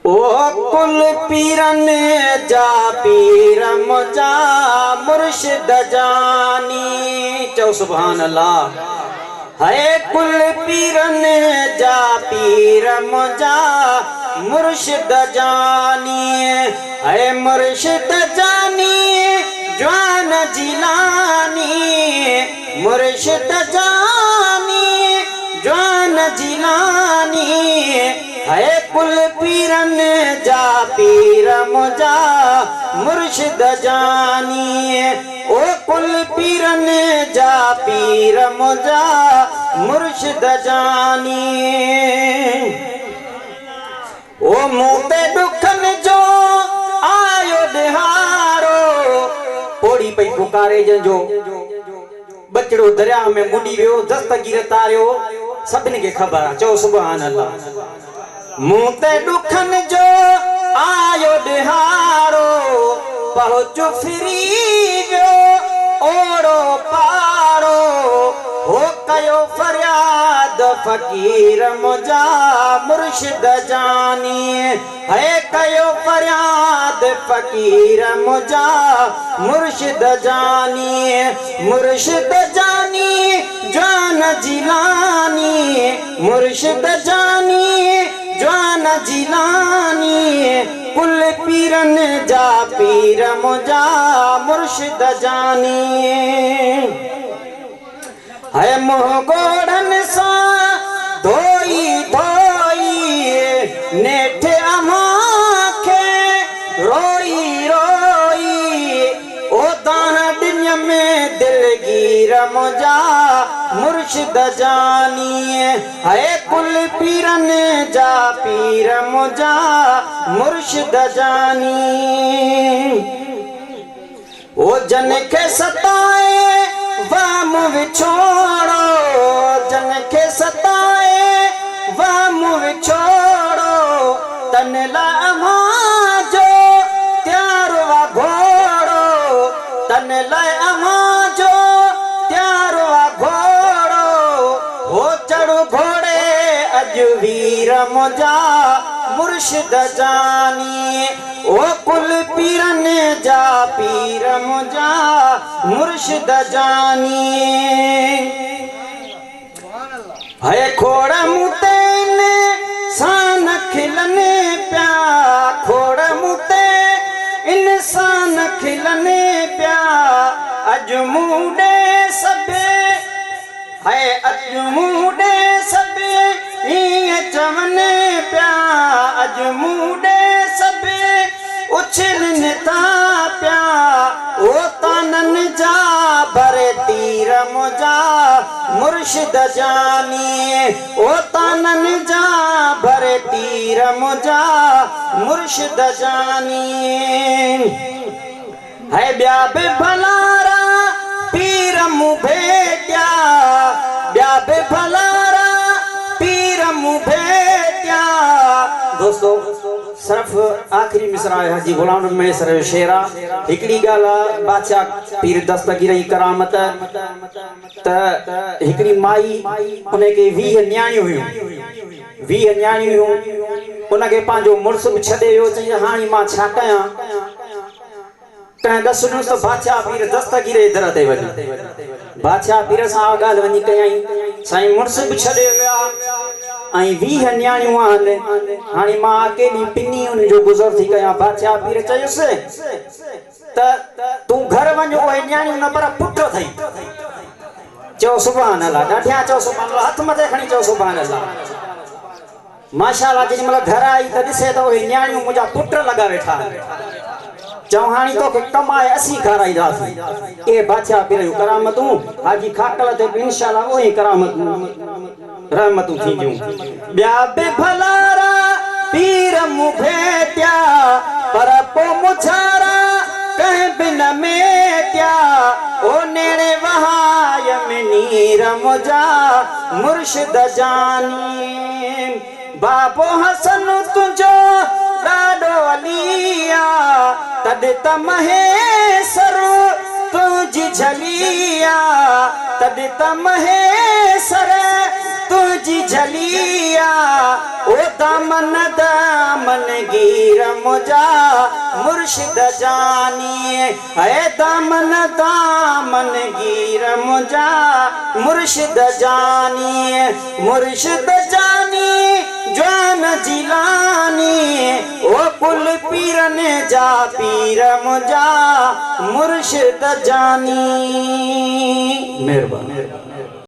ओ कुल पीरन जा पीर मुंहिंजा मुर्शिद जानी। चओ सुभान अल्लाह। है कुल पीरन जा पीर मुंहिंजा मुर्शिद जानी। है मुर्शिद जानी जवान जिलानी। मुर्शिद जानी जवान जिलानी। है कुल पीरन जा पीर मुंहिंजा मुर्शिद जानी। ओ कुल पीरन जा पीर मुंहिंजा मुर्शिद जानी। ओ मूं ते ॾुखनि जो आयो ॾिहारो। पोड़ी पई पुकारे जंहिंजो बचड़ो दरिया में बुॾी वियो, दस्तगीर तारियो, सभिनी खे ख़बर आहे। चओ सुभान अल्लाह। मूं ते ॾुखनि जो आयो ॾिहारो, पहुच फिरी वियो ओड़ो पारो। हो कयो फरियाद फ़क़ीर मुंहिंजा मुर्शिद जानी। है कयो फरियाद फ़क़ीर मुंहिंजा मुर्शिद जानी। मुर्शिद जानी जवान जिलानी। मुर्शिद जानी जवान जिलानी। कुल पीरन जा पीर मुंहिंजा मुर्शिद जानी। है मुंहुं गोड़नि सां धोई धोई, नेठि अव्हां खे रोई रोई। ओ दाह ॾिन में दिलगीर मुंहिंजा मुर्शिद जानी। है कुल पीरन जा पीर मुंहिंजा मुर्शिद जानी। ओ जन खे सताए वहम विछोड़ो। जन खे सताए वहम विछोड़ो। तन लाइ अव्हां जो त्यारो आहे घोड़ो। तन लाइ अव्हां जो त्यारो आहे घोड़ो। हो चढ़ घोड़े अॼु वीर मुंहिंजा मुर्शिद जानी। ओ कुल पीरन जा पीर मुंहिंजा मुर्शिद जानी। है खोड़ मूं ते इंसान खिलनि पिया। खोड़ मूं ते इंसान खिलनि पिया। अॼु मूं ॾे सभु, है अॼु मूं ॾे सभु ईअं चवनि पिया। अॼु मूं ॾे सभु उछलनि था पिया। ओ ताननि जा भरे तीर मुंहिंजा मुर्शिद जानी। ओ ताननि जा भरे तीर मुंहिंजा मुर्शिद जानी। है ॿिया बि भलारा पीर मूं भेटिया। ॿिया बि भलारा पीर मूं भेटिया। दोस्तो, सिर्फ़ आख़िरी मिसरा आहे हाजी ग़ुलाम नबी महेसर जो शेर आहे। हिकिड़ी ॻाल्हि आहे बादशाह पीर दस्तगीर जी करामत, त हिकिड़ी माई उनखे 20 नियाणियूं हुयूं, 20 नियाणियूं हुयूं। उनखे पंहिंजो मुड़ुसु बि छॾे वियो। चई हाणे मां छा कयां? कंहिं ॾस ॾिनोसि त बादशाह पीर दस्तगीर जे दर ते वञ। बादशाह पीर सां ॻाल्हि वञी कयईं, साईं मुड़ुसु बि छॾे वियो आहे ऐं 20 नियाणियूं आहिनि, हाणे मां अकेली पिनी उन जो गुज़र थी कयां। बादशाह पीर चयोसि त तूं घर वञ, उहे नियाणियूं न पर पुट अथई। चओ सुभान अल्लाह। ॾाढिया चओ सुभान अल्लाह। हथ मथे खणी चओ सुभान अल्लाह। माशाअल्लाह, जेॾी म्हिल घर आई त ॾिसे त उहे नियाणियूं मुंहिंजा पुट लॻा वेठा आहिनि। चओ हाणे तोखे कमाए असीं खाराईंदासीं। इहे बादशाह पीर जूं करामतूं, हाजी खाकल ते बि इंशाअल्लाह उहे करामतूं रहमतूं थींदियूं। ॿिया बि भलारा पीर मूं भेटिया, पर पोइ मुझारा कंहिं बि न मेटिया। ओ नेड़े वहाय में नीर मुंहिंजा मुर्शिद जानी। बाबो हसन तुंहिंजो ॾाढो अली आहे, तॾहिं त महेसर तुंहिंजी झली आहे। तॾहिं त महेसर تنهنجي جهلي آ، او دامن دامن گير منهنجا مرشد جاني، اي دامن دامن گير منهنجا مرشد جاني، مرشد جاني جوان جيلاني، او ڪل پيرن جا پير منهنجا مرشد جاني. مهرباني.